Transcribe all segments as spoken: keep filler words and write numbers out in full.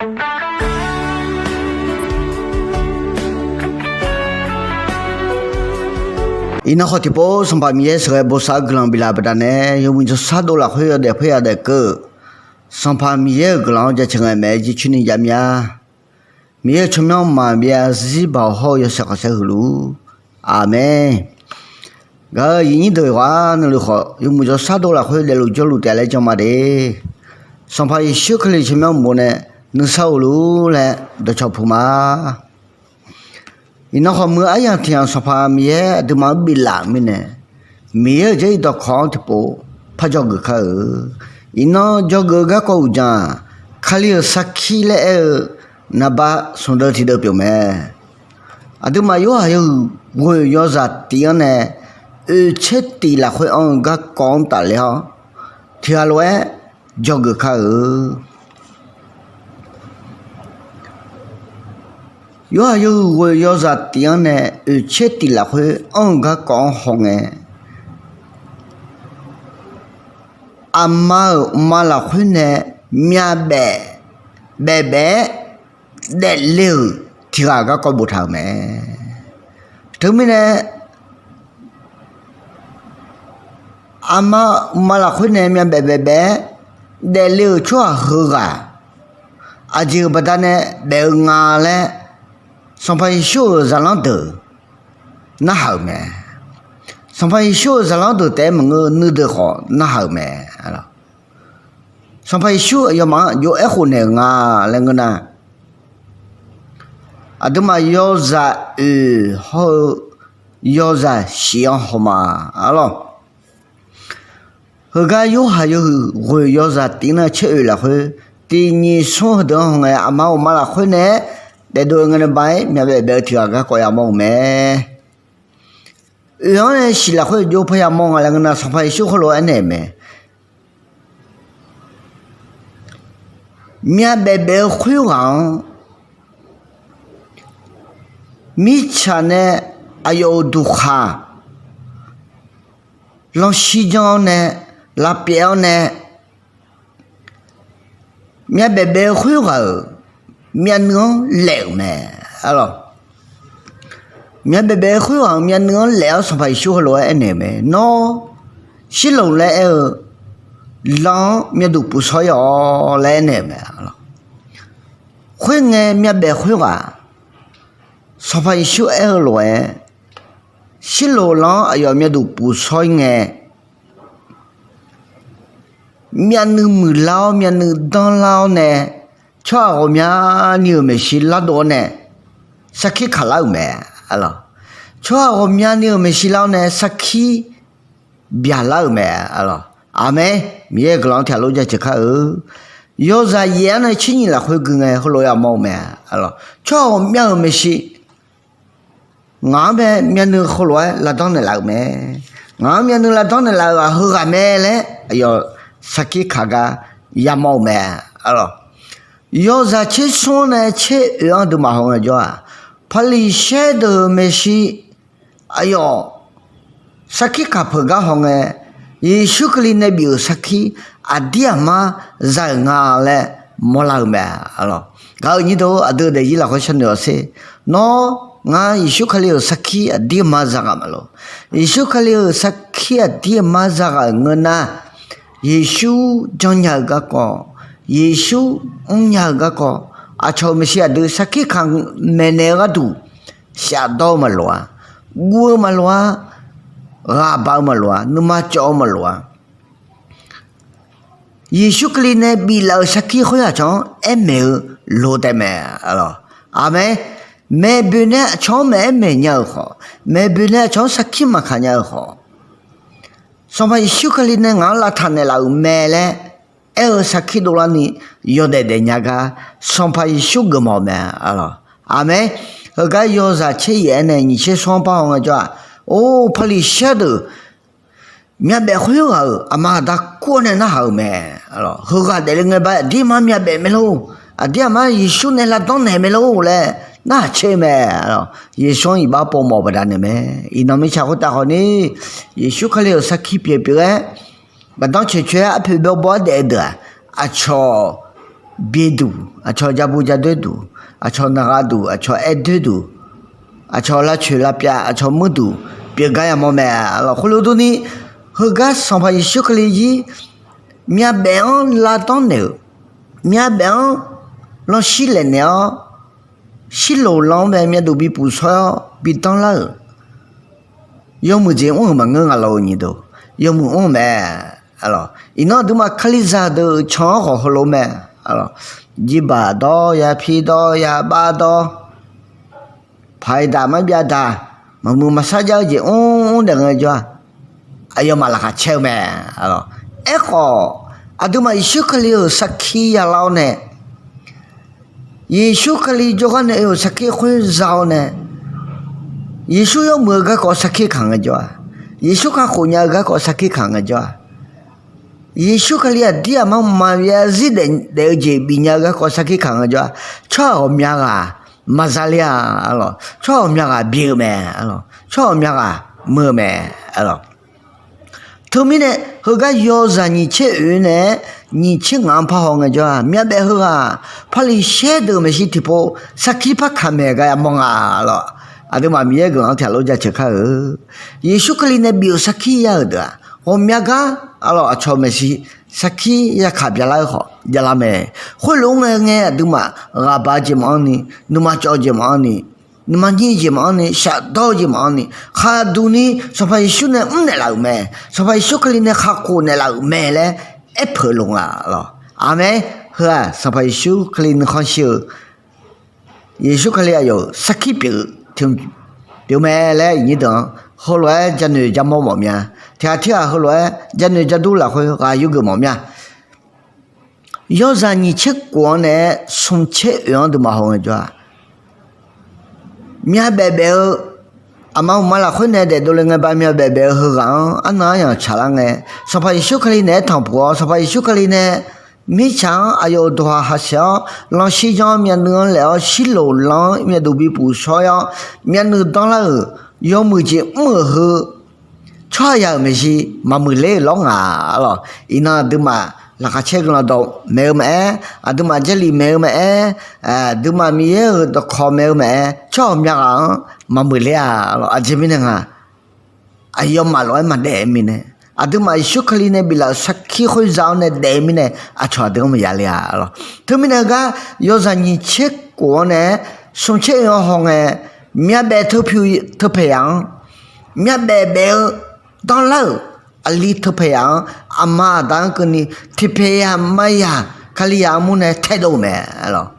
Iqnan khawf tiqpov Sanqpaq Miqyaer sheuqghae bosav-eu guiqlanq biflaf-eu baqdanae, yawmuiq jawrshar dov lafkhoer yawdaef khoer yadaef keuv-eu, Sanqpaq Miqyaer-euq guiqlanq-anr jaceuq ngae maeq-aer jircoer ni jav mya. Miqyaer-euq tsawrmyanr maqbyav zarzir baoq hawr-eu yawshaef khanqsaer huiqluf-ur. Aqmeq. Gaq-euq aqyuif aqnyir deuq yawqghaq navluf khawf, yawmuiq jawrshar dov lafkhoer daefluf jawrluf taef laer jan ma de. Sanqpaq Yeqsur Kali tsawrmyanr uqmov nae nuisar uqluf-ur laer dawqcawq puq ma. Iqnan khawf muiq-eu aryamq tiq yamq Sanqpaq Miqyaer aqduimaf-anr biflaf-euq mirnae, Miqyaer-euq jarlif dawqkawq-anr tiqpov par dzawgeuf kar-eu. Iqnan dzawgeuf-eu garkawv uqdzan-aq, Kali-euq sarkir laer aer-eu naqba smq deuv tiq deuv pyeuf mae. Aqduimaf Yorhaq yawhuiq ghoeq yawzaq tif-anr nae oeq tser tif lafkhoer anr-eu garkawv-anr tafler-awr, tiq ghaq lof-aer dzawgeuf kar-eu. Yorhaq yawhuiq ghoeq yawzaq tif-anr nae oeq tser tif lafkhoer anr-eu garkawv-anr hawngae, aqma-euq mqma lafkhoer nae myavbaef baef baef-aer daefle-euq tiq ghaq garkawv boftaq-euq mae. Teumirnae, aqma mqma lafkhoer nae myavbaef baef baef-aer daefle-euq tsawrhaq heughaq aqjeq-euq baqdanae baef-eu nga laer, Sanqpaq Yeqsur-euq zaqlanr deuq narhaq-euq mae. Sanqpaq Yeqsur-euq zaqlanr deuq taef-aer maqngeur, nuideuq khawf narhaq-euq mae. Sanqpaq Yeqsur aqyawfmaf-anr jov-aer khofnaeq-euq nga laer ngeur nar, aqduimaf yawzaq oeq hawr-eu yawzaq shif-anr hawma arlawr. Heugar Yorhaq yawhuiq ghoeq yawzaq tif-anr nae tser oeq lafkhoer tiq nyiq smr heudeuq-anr hawngae, aqma mqma lafkhoer nae-aer daefdov-eu ngae nae ba-aer myavbaef baef-eu tiq ghaq garkawv yamawr-eu mae. Oeq-anr nae shif lafkhoer jov par yamawr nga laer ngeur nar, Sanqpaq Yeqsur heulof-aer aernaeq-euq mae. Myavbaef baef-eu khoerghaq-anr mirtsaq nae aqyawf-euq duqkhaq lanrshir janr-awr nae, lavpyaev-awr nae, myavbaef baef-eu khoerghaq-euq myavnuiv-anr laef-euq mae. Arlawr, myavbaef baef-eu khoerghaq-euq myavnuiv-anr laef-awr Sanqpaq Yeqsur heulof-aer aernaeq-euq mae. Nawr, Shirloq laer aer-eu lan-anr myavduq pufshawr-ir-awq laer aernaeq-euq mae. Khoerngae myavbaef khoerghaq Sanqpaq Yeqsur aer-eu lof-aer, Shirloq lan-anr aqyawf myavduq pufshawr-ir ngae, myavnuiv muiqlar-awr myavnuiv danrlar-awr nae, tsawrhaq ghawqmyani-euq maeqshi lardov-awr nae sarkir kaqlar-euq mae. Tsawrhaq ghawqmyani-euq maeqshi lar-awr nae sarkir byaqlar-euq mae. Aqmeq. Miqyaer-euq guiqlanq-anr tiq ghaq lof jaceuq kar-eu. Yawzaq yaef-anr nae tser nyiq lafkhoer gui ngae heulof yamawr-eu mae. Tsawrhaq ghawqmya-euq maeqshi ngaq-anr bae myavnuiv heulof-aer lavdanr naeqlaf-euq mae. Ngaq-anr myavnuiv lavdanr naeqlaf-euq ghaq heughaq mae laer aqyawf sarkir kaq gar yamawr-eu mae. Arlawr, yawzaq tser smr-anr nae tser oeq-anr duimaf hawngae jawr-aq, Paqliqsaer deuq-euq maeqshi aqyawf sarkir kaq peuq gar hawngae, Yeqsur Kali nae bif-euq sarkir aqdir aqmar za-euq nga laer mawrlar-eu mae. Arlawr, gaq-euq nyir deuq aqdui daefzir lafkhoer sharnoeq-awq sher. Nawr, ngar Yeqsur Kali-euq sarkir aqdir aqmar za ghaq maqloq. Yeqsur Kali-euq sarkir aqdir aqmar za ghaq-euq ngeur nar, Yeqsur janrnya-eu garkawv, Yeqsur mrnya-eu garkawv, aqcawq-euq maeqshi aqdui sarkir kaq maeqnaeq-eu gharduq shafdawr-eu maqloq-a, guv-eu maqloq-a, ghaq baq-eu maqloq-a, nuima cawv-eu maqloq-a. Yeqsur Kali nae biflaf-euq sarkir khoer aqcawq-anr aer maeq-eu loq taef mae. Aqmeq. Maeqboeq nae aqcawq-anr maeq-aer maeq nya-euq khawf, maeqboeq nae aqcawq-anr sarkir maqkaq nya-eu khawf, Sanqpaq Yeqsur Kali nae ngaq-anr lavtaq naeqlaf-euq mae laer aer-eu sarkir dovlarni yawdaef daefnya gar Sanqpaq Yeqsur geufmawf-eu mae. Aqmeq. Heugar yawzaq tser yaef-aer nae nyiq tser smr-anr par hawngae jawr-aq, or, Paqliqsaer deuq myavbaef khoerghaq-euq aqma aqda kur-awr nae narhaq-euq mae. Heughaq daefle ngae ba aqdir aqmar myavbaef mae lor, aqdir aqmar Yeqsur nae lavdanr naeq mae lor laer narhaq caer-eu mae. Yeqsur-anr iqbax povmawf-eu baqdanae mae. Iqnan mirtsaq khoertav khawf ni, Yeqsur Kali-euq sarkir pyeuf pyeuf-aer, baqdanr coeq coeq-aer arpoeq bawbaw-aer daef-eu deuq-aq, aqcawq byeduq, aqcawq jabu jadoer duq, aqcawq naqgha duq, aqcawq aer doer duq, aqcawq lavcoeq lavpyav, aqcawq muir duq, pyeuf gar yamawr mae. Aqlawq, khoerlof durni, heugar Sanqpaq Yeqsur Kali jir myavbaef-anr lavdanr naeq-euq, myavbaef-anr lanrshir laef naeq-awr, shirloq lan-anr mae myavduq bi pufshawr-awr bi danrlar-euq yawmuiq jeq mr-euq maqngeur nga lawr-eu nyiq deuq, yawmuiq mr-eu mae. Aqlawq, iqnan aqduimaf Kalizaq deuq-euq can-anr khawf heulof mae. Aqlawq, jirbaq dawr, yapir dawr, yabav dawr, paq-iq daq marbyav daq, maqmuiq maqsar jav-eu jeq mr mr daef ngaejawr-aq, aqyawfmaf laqkhaq caer-eu mae. Aqlawq, aerkhawf, aqduimaf Yeqsur Kali-euq sarkir yalar-awr nae, Yeqsur Kali jawrgar nae oe-euq sarkir khoer za-awr nae, Yeqsur yawmuiq-eu garkawv sarkir kaq ngaejawr-aq, Yeqsur kakhof nya-eu garkawv sarkir kaq ngaejawr-aq, Yeqsur Kali aqdir aqmar maqbyav zarzir daef-eu jeq bifnya-eu garkawv sarkir kaq ngaejawr-aq, tsawrhaq ghawqmya ghaq maqza ler-a. Aqlawq, tsawrhaq ghawqmya ghaq byeuf-eu mae. Aqlawq, tsawrhaq ghawqmya ghaq muiq-eu mae. Aqlawq, teumirnae heugar yawzaq nyiq tser oeq nae nyiq tser ngaq-anr parhaw ngaejawr-aq, myavbaef heughaq paqliqsaer deuq maeqshi tiqpov sarkir par kaq maeq gar yamawr nga. Aqlawq, aqduimaf Miqyaer guiqlanq-anr tiq ghaq lof jaceuq kar-eu Yeqsur Kali nae bif-euq sarkir ya-euq deuq-aq, ghawqmya gar, aqlawq, aqcawq maeqshi sarkir yakaq byalar-eu khawf javlar mae. Khoerlof-aer ngae ngae aqduimaf ghaqbaq-eu jeq maqanr ni, nuima cawv-eu jeq maqanr ni, nuima nyir-eu jeq maqanr ni, shafdawr-eu jeq maqanr ni, khaqduq ni Sanqpaq Yeqsur nae mrnaeq laf-euq mae. Sanqpaq Yeqsur Kali nae kakhof naeqlaf-euq mae laer aerpeuq lof nga lawq. Aqmeq. Heu-aq Sanqpaq Yeqsur Kali nuikhanr shir-eu, Yeqsur Kali aqyawf-euq sarkir pyeuf-eu mae laer iqnyir deuq-anr heulof-aer janoeq jamawr mawf mya. Tiqghaq tirghaq heulof-aer janoeq jadur lafkhoer ghaq yurgeuf mawf mya. Yawzaq nyiq tser kof-anr nae smq tser oeq-anr deuq maqhaw ngaejawr-aq, myavbaef baef-eu, aqma uqma lafkhoer nae daefdov le ngae ba myavbaef baef-eu heughaq-anr arnan aryamq tsaqlar ngae, Sanqpaq Yeqsur Kali naeq-aer tanqpuq-awr, Sanqpaq Yeqsur Kali nae mirtsaq-anr aqyawf-euq dawq haq haq saef-awr, lanrshir janr-anr myavnuiv-anr laef-awr, shirloq lan-anr myavduq bi pufshawr-awr, myavnuiv danrlar-euq yawmuiq jeq mr-euq heu, tsawrhaqzaq-euq maeqshi maqmuiq ler-euq lawr nga lawq. Iqnan aqduimaf laqkhaq caer guiqlanq dawq maeq-eu maqaer, aqduimaf Jarlif maeq-eu maqaer, aqduimaf Miqyaer-euq dawqkawq maeq-eu maqaer, tsawrhaq ghawqmya ghaq-anr maqmuiq ler-a lawq. Aqjeq mirnae nga, aqyawfmaf lof-aer maqdaef-eu mirnae, aqduimaf Yeqsur Kali nae biflaf-euq sarkir khoer za-awr nae daef-eu mirnae, aqcawq aqdui-anr maqya ler-a lawq. Teumirnae heugar yawzaq nyiq tser kof-anr nae smq tser oeq-anr haw ngae, myavbaef teu paeq yaq-anr, myavbaef baef-eu danrlar-euq aqli teu paeq yaq-anr, aqma aqda-anr keuvni tiqpaeq yaq maqyaq Kalizaq armur nae taedov-eu mae lawq.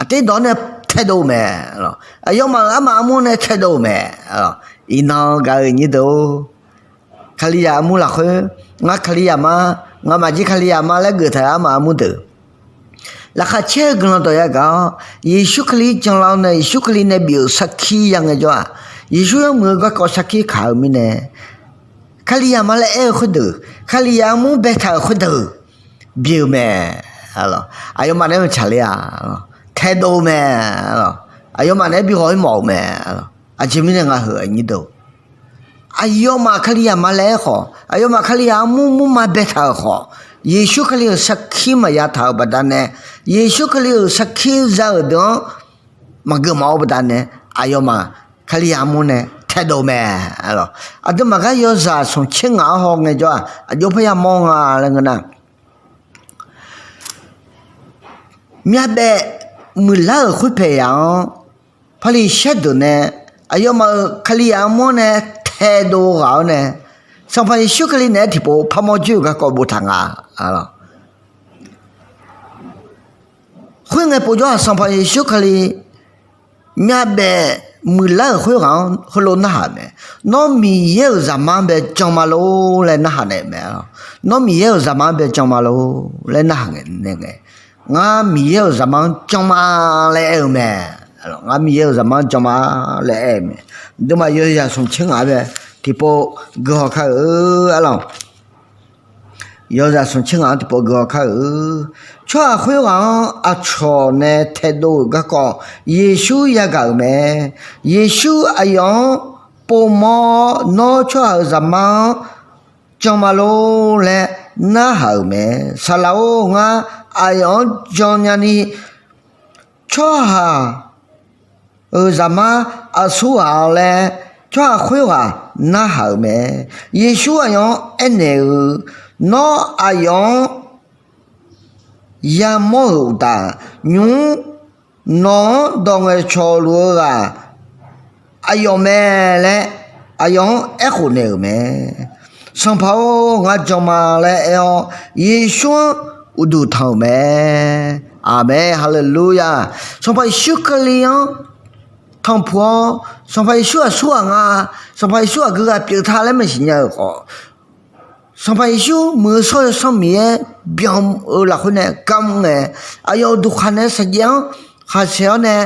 Aqter dawq-anr nae taedov-eu mae lawq. Aqyawfmaf-euq armaf armur nae taedov-eu mae lawq. Iqnan gaq-eu nyir deuq-or, Kalizaq armur lafkhoer, ngar Kalizaq ma, ngamaf jir Kalizaq ma laer geuf taq-euq armaf armur deuq, laqkhaq caer-eu guiqlanq dawq yagaq-awr, Yeqsur Kali janlar-awr nae Yeqsur Kali nae bif-euq sarkir ya ngaejawr-aq, Yeqsur yawmuiq-eu garkawv sarkir kaq-eu mirnae, Kalizaq ma laer aer-eu khoerdeuq, Kalizaq armur baetaq-euq khoerdeuq bif-eu mae. Aqyawfmaf naeq-aer maqtsaq ler-a, taedov-eu mae. Aqyawfmaf naeq-aer bi ghawq-ir mawf-euq mae. Aqjeq mirnae nga heu aqnyir deuq, aqyawfmaf Kalizaq ma laer aer khawf, aqyawfmaf Kalizaq armur murma baetaq-euq khawf, Yeqsur Kali-euq sarkir maqya taq-euq baqdanae, Yeqsur Kali-euq sarkir za-euq deuq-anr maqgeuf mawf-eu baqdanae, aqyawfmaf Kalizaq armur nae taedov-eu mae. Aqduimaf gar yawzaq smq tser ngaq-anr haw ngaejawr-aq, aqjox parya mawr nga laer ngeur nar, myavbaef muiqlar-euq khoerpaeq yaq-anr, Paqliqsaer deuq nae aqyawfmaf-euq Kalizaq armur-anr nae taedov ghaq-awr nae, Sanqpaq Yeqsur Kali naeq-aer tiqpov parmawr joer-euq garkawv boftaq nga. Khoerngae povjawr-aq, Sanqpaq Yeqsur Kali myavbaef muiqlar-euq khoerghaq-anr heulof narhaq-euq mae. Nawr Miqyaer-euq Zaqmar-anr bae jan ma lor laer narhaq naeq-euq mae. Nawr Miqyaer-euq Zaqmar-anr bae jan ma lor laer narhaq naeq ngae, ngar Miqyaer-euq Zaqmar-anr jan ma laer aer-eu mae. Ngar Miqyaer-euq Zaqmar-anr jan ma laer aer-eu mae. Aqduimaf yawzaq smq tser ngaq-anr bae tiqpov guihaw kar-eu arlawq. Yawzaq smq tser ngaq-anr tiqpov guihaw kar-eu, tsawrhaq khoerghaq-anr aqcawq nae taedov-euq garkawv Yeqsur yagaq-euq mae. Yeqsur aqyawf-anr povmawr-awr, nawr tsawrhaq-euq Zaqmar-anr jan ma lor laer narhaq-euq mae. Saqlaq-or, ngar aqyawf-anr jan nyani, tsawrhaq-euq zaqmar aqsur ghaq-awr laer, tsawrhaq khoerghaq narhaq-euq mae. Yeqsur aqyawf-anr aernaeq-eu, Nawr aqyawf-anr yamawr-euq uqtaf, nymq-mr nawq-anr dawq ngaeqcawq luf-eu ghaq aqyawf mae laer, aqyawf-anr aerkhof naeq-euq mae. Sanqpaq-or, ngar jan ma laer aer-awr, Yeqsur-anr uqduq tanq-euq mae. Aqmeq, haleluya. Sanqpaq Yeqsur Kali-anr tanqpuq-awr, Sanqpaq Yeqsur aqsurghaq nga, Sanqpaq Yeqsur aqgeu ghaq pyeuf ta laer maqsiq nya-euq khawf, Sanqpaq Yeqsur Muiq-eu Shawr-eu Yawsanr Miqyaer byan-eu lafkhoer nae kamq ngae, aqyawf uqduq khaq nae saqjaev-anr khaqsaeq-awr nae,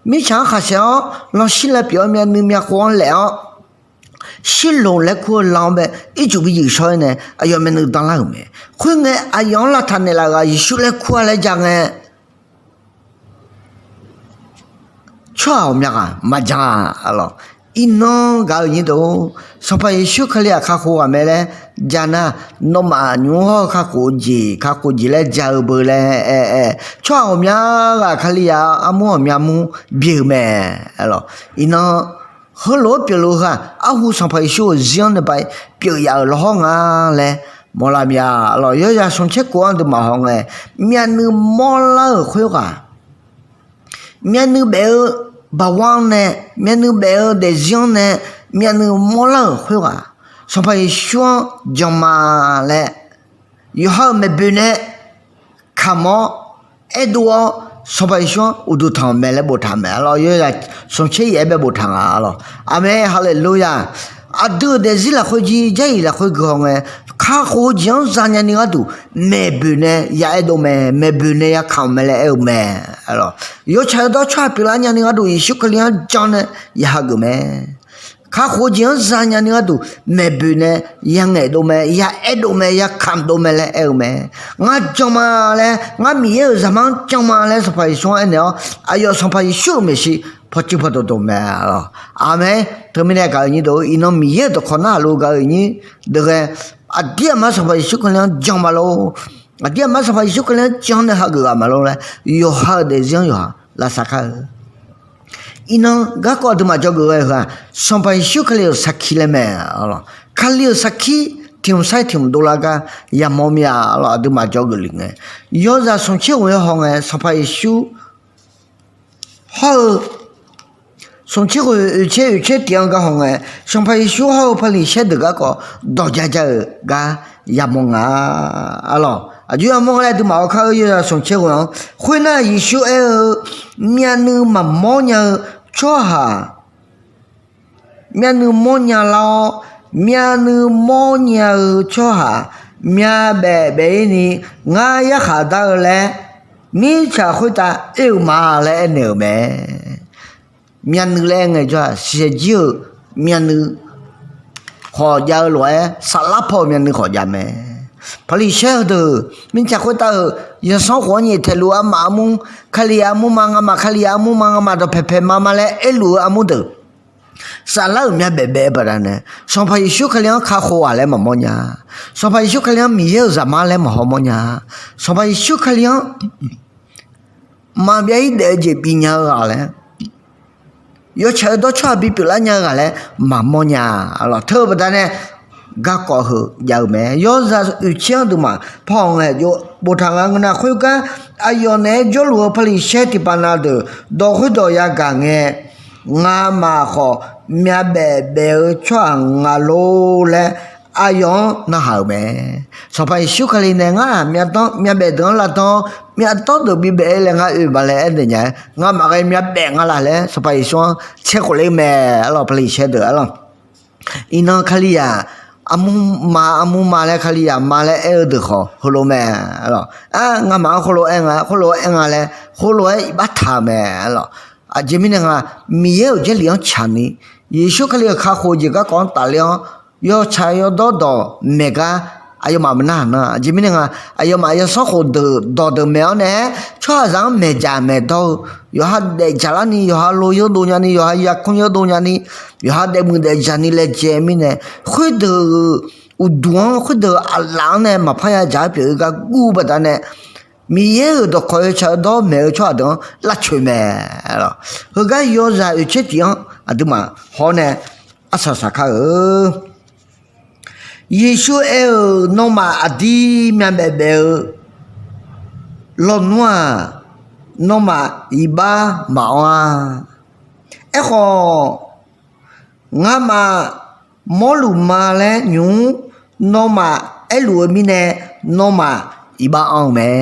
mirtsaq-anr khaqsaeq-awr lanshir lav pyeuf-awr myavnuiv myavkhov-anr laef-awr, Shirloq laer kur-eu lan-anr bae ircuf bi yuif shawr-aer nae aqyawf myavnuiv danlar-euq mae. Khoerngae aqyawf-anr lavtaq naeqlaf-euq ghaq Yeqsur laer kur-a laer ja ngae, tsawrhaq ghawqmya ghaq maqjan-a lawq. Iqnan gaq-eu nyir deuq-or, Sanqpaq Yeqsur Kali-aq kakhof ghaq mae laer ja nar, nawmaf nymq-mr hawr-eu kakhof jeq kakhof jeq laer ja-eu beu laer aer-aer, tsawrhaq ghawqmya ghaq Kalizaq armur ghawqmya mur bi-eu mae. Lawq, iqnan heulof-aer pyeufluf-eu heu-aq, arhu Sanqpaq Yeqsur-euq zir-anr nae ba pyeuf yaf-euq lawhawr nga laer mawrlar mir-a lawq. Yawzaq smq tser kof-anr aqduimaf hawngae, myavnuiv mawrlar-euq khoerghaq, myavnuiv baef-eu baqwar-anr nae, myavnuiv baef-eu daefzir-anr nae, myavnuiv mawrlar-euq khoerghaq, Sanqpaq Yeqsur-anr jan ma laer, yawqha-euq maeqboeq nae kamq-awr, aerdov-awr, Sanqpaq Yeqsur-anr uqduq tanq-euq mae laer boftaq mae. Lawq, yawzaq smq tser yaef-aer bae boftaq nga lawq. Aqmeq, haleluya. Aqdui-euq daefzir lafkhoer jir, Jarlif lafkhoer gui hawngae, kakhof-eu jeq-anr zanya ni gharduq maeqboeq nae ya aerdov mae, maeqboeq nae ya kamq mae laer aer-eu mae. Yawtsaq yawdawr tsawrhaq pyeuflar nya ni gharduq Yeqsur Kali-anr jan nae ya hageuf mae. Kakhof-eu jeq-anr zanya ni gharduq maeqboeq nae ya ngaeqdov mae, ya aerdov mae, ya kamqdov mae laer aer-eu mae. Ngar jan ma laer, ngar Miqyaer-euq zaqmar-anr jan ma laer Sanqpaq Yeqsur-anr aernaeq-awr, aqyawf Sanqpaq Yeqsur-euq maeqshi pawcuiv pawdawq dawq mae lawq. Aqmeq. Teumirnae gaq-eu nyir deuq-or, iqnan Miqyaer-euq dawqkawq narhaq lof gaq-eu nyir deuq ghae, aqdir aqmar Sanqpaq Yeqsur Kali-anr jan ma lor. Aqdir aqmar Sanqpaq Yeqsur Kali-anr jan nae hageuf ghaq ma lor laer, yawqha-euq daefzir-anr yawqha lavsav kar-eu. Iqnan garkawv aqduimaf dzawgeuf ghae-eu heu-aq, Sanqpaq Yeqsur Kali-euq sarkir laer mae. Kali-euq sarkir tiq hmq sair tiq hmq dovlar gar yamawr mir-a lawq. Aqduimaf dzawgeuf lef ngae, yawzaq smq tser ghoeq-aer hawngae Sanqpaq Yeqsur hawr-eu smq tser ghoeq oeq tser oeq tser tiq-anr gar hawngae, Sanqpaq Yeqsur hawr-eu Paqliqsaer deuq garkawv dawq ja ja-euq gar yamawr nga-a lawq. Aqjox yamawr nga laer aqduimaf-awr kar-eu yawzaq smq tser ghoeq-anr, khoernar Yeqsur aer-eu, myavnuiv maqmawr nya-eu tsawrhaq myavnuiv mawrnya lar-awr, myavnuiv mawrnya-eu tsawrhaq myavbaef baef-ir ni ngar yarkhaq dar-eu laer mirtsaq khoertav oe-euq ma laer aernaeq-euq mae. Myavnuiv laer aer ngae jawr-aq, siqsaeq jir-euq myavnuiv khawf jav-eu lof-aer, saflar paw-euq myavnuiv khawf jav mae. Paqliqsaer heudeuq, mirtsaq khoertav-euq yawsanr khof-anr nyaeftaeq luf-eu armaf armur, Kali-euq armur ma, ngamaf Kali-euq armur ma, ngamaf dawqpaeq paeq ma ma laer aerluf-eu armur deuq, saflar-euq myavbaef baef-eu baqdanae, Sanqpaq Yeqsur Kali-anr kakhof ghaq laer maqmawr nya. Sanqpaq Yeqsur Kali-anr Miqyaer-euq zaqmar laer maqhaw mawr nya. Sanqpaq Yeqsur Kali-anr maqbyav-ir daef-eu jeq bifnya-eu ghaq laer, yawtsaq-eu dawr tsawrhaq bipyeuf lar nya-eu ghaq laer maqmawr nya. Teu-eu baqdanae garkawv heu jav-eu mae. Yawzaq oeqtser-anr aqduimaf par-awq ngae jov boftaq nga ngeur nar, khoergar aqyawf naeq-aer jawrluf-eu Paqliqsaer tiqpav na deuq dawq khoerdawq yagaq ngae, ngamaf khawf myavbaef baef-eu tsawrhaq nga lor laer aqyawf-anr narhaq-euq mae. Sanqpaq Yeqsur Kali nae ngar-aq myavbaef deuq-anr lavdan-awr, myavdawr deuq bibaef-ir laer ngar oe ma laer aernaeq nya-aer, ngamaf ghae myavbaef nga laq laer Sanqpaq Yeqsur-anr tser khof ler-eu mae. Arlawq, Paqliqsaer deuq arlawq. Iqnan Kalizaq armur ma, armur ma laer Kalizaq ma laer aer-eu deuq khawf heulof mae. Arlawq, ngamaf-anr khoerlof aer nga, khoerlof aer nga laer khoerlof-aer iqbax taq-euq mae. Arlawq, aqjeq mirnae nga, Miqyaer-euq Jarlif-anr tsaqni, Yeqsur Kali-euq kakhof-eu jeq garkawv-anr tafler-awr, yawtsaq yawdawr dawq maeq gar aqyawfmaf maqnar-aq nar. Aqjeq mirnae nga, aqyawfmaf yawsanr khof deuq dawqdeuq maeq-awr nae-aer tsawrhaqzaq-anr maeqdzaq maeqdawr-eu, yawqha daefdzaq larni, yawqha lo yawrdov nyani, yawqha yarkmr yawrdov nyani, yawqha daefmuiq daefdzaq ni laejae mirnae, khoerdeuq-euq uqduq-anr, khoerdeuq-euq aqlaf-anr nae maqpar yadzaq-aer pyeuf-eu gar guv-eu baqdanae, Miqyaer-euq dawqkawq yawtsaq-eu dawr maeq-eu tsawrhaq deuq-anr lavcoeq mae. Heugar yawzaq oeqtser tif-anr aqduimaf hawr nae arsaq saqkar-eu. Yeqsur aer-euq, nawmaf aqdir myavbaef baef-eu lawnmr-aq, nawmaf iqbax maqanr-a. Aerkhawf, ngamaf mawrluf ma laer nymq-mr nawmaf aerluf-eu mirnae, nawmaf iqbax anr-eu mae.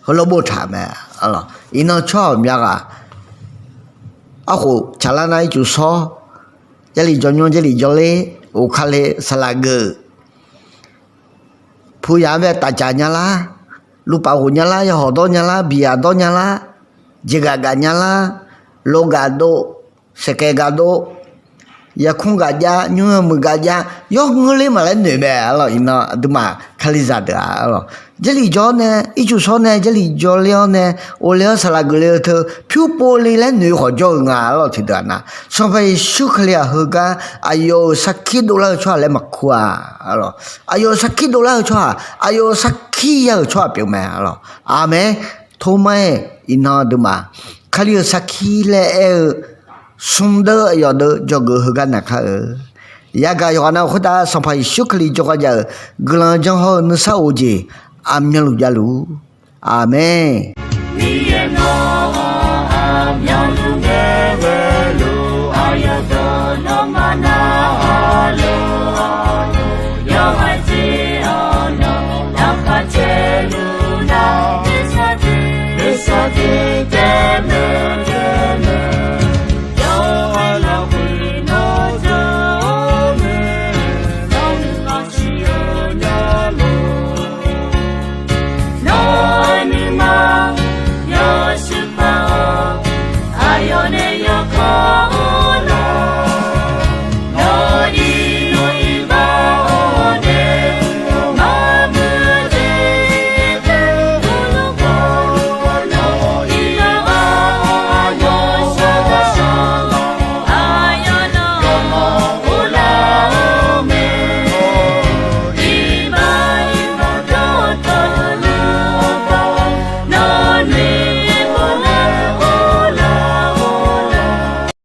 Heulof boftaq-euq mae. Iqnan tsawrhaq ghawqmya ghaq arkhof tsaqlar nar ircuf shawr, Jarlif jawr nymr, Jarlif jawrler, oqkale saqlaq geuf, puyaq-anr bae tafcaq nya lar, luvpaf ghof nya lar, yawhawq dawr nya lar, biqyaq dawr nya lar, jeqgaf gaf nya lar, lov gaf dov, saeqkhaeq gaf dov, yarkmr gaf jav, nymr-eu muiq gaf jav, yawr ngeurler maqlaer noeq mae. Arlawq, iqnan aqduimaf kalizaq deuq-aq, arlawq, Jarlif jawr-awr nae, ircuf shawr nae, Jarlif jawrler-awr nae, ghofle-awr saqlaq geufle-eu teu pyur povle laer noeq khawf jawr-eu nga. Arlawq, tiqdeuq-aq nar, Sanqpaq Yeqsur Kali-aq heugar aqyawf-euq sarkir dovlar-eu tsawrhaq laer maqkur-a. Arlawq, aqyawf-euq sarkir dovlar-eu tsawrhaq, aqyawf-euq sarkir ya-euq tsawrhaq pyeuf mae. Arlawq, aqmeq. Tormar-aer, iqnan aqduimaf Kali-euq sarkir laer aer-eu smrdeuv aqyawf deuv dzawgeuf heugar naqkar-eu. Yagaq yawqghaq nav-euq khoertav Sanqpaq Yeqsur Kali jawrgar jav-euq guiqlanq janr hawr-eu nuisar of-eu jeq aqmyanluf javluf-ur. Aqmeq. Miqyaer nawr aqmyanluf ngae ghaeluf, aqyawf deuq nawmaf narhaq lof-awr, yawqghaq jeq-awr nawq laqkhaq caevluf nar, nuisar jeq nuisar jeq taef mae taef mae, yawqghaq lafkhoer nawr jawr-awr mae, nawr nuima siq-eu nya lof. Nawr-eu nuima yawshuif paq-awr, aqyawf nae